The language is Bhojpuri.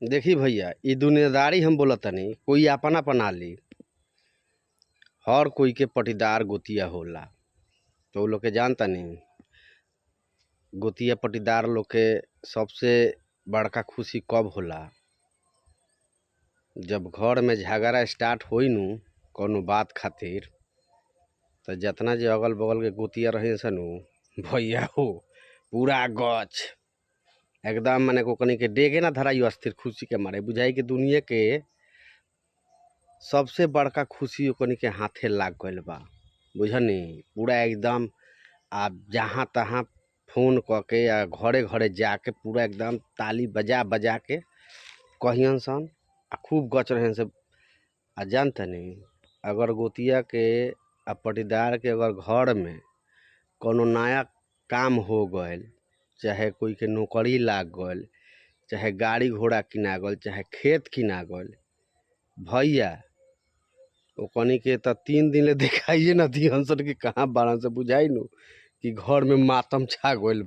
देखी भैया, इ दुनियादारी हम बोलतानी, कोई आपन अपना ली। हर कोई के पटीदार गोतिया होला, तो उ लोग के जानतानी गोतिया पटीदार लोग के सबसे बड़का खुशी कब होला? जब घर में झगड़ा स्टार्ट होई नु कौनो बात खातिर, त जेतना जे अगल बगल के गोतिया रही सन नु, भैया हो पूरा गछ एकदम माने ओकनी के डेगे ना धराई अस्थिर खुशी के मारे। बुझाई कि दुनिया के सबसे बड़का खुशी ओकनी के हाथे लाग गइल बा, बुझनी? पूरा एकदम आप जहाँ तहाँ फोन क के या घरे घरे जाके पूरा एकदम ताली बजा बजा के कहियन सन आ खूब गच रहन सब। आ जानतनी, अगर गोतिया के आ पटीदार के अगर घर में कोनो नया काम हो गइल, चाहे कोई के नौकरी लाग गइल, चाहे गाड़ी घोड़ा किना गइल, चाहे खेत किना गइल, भैया ओकनी के त 3 दिन ले देखाइए ना दिहन सन कि कहाँ बाड़न सन। बुझाई नु कि घर में मातम छा गइल।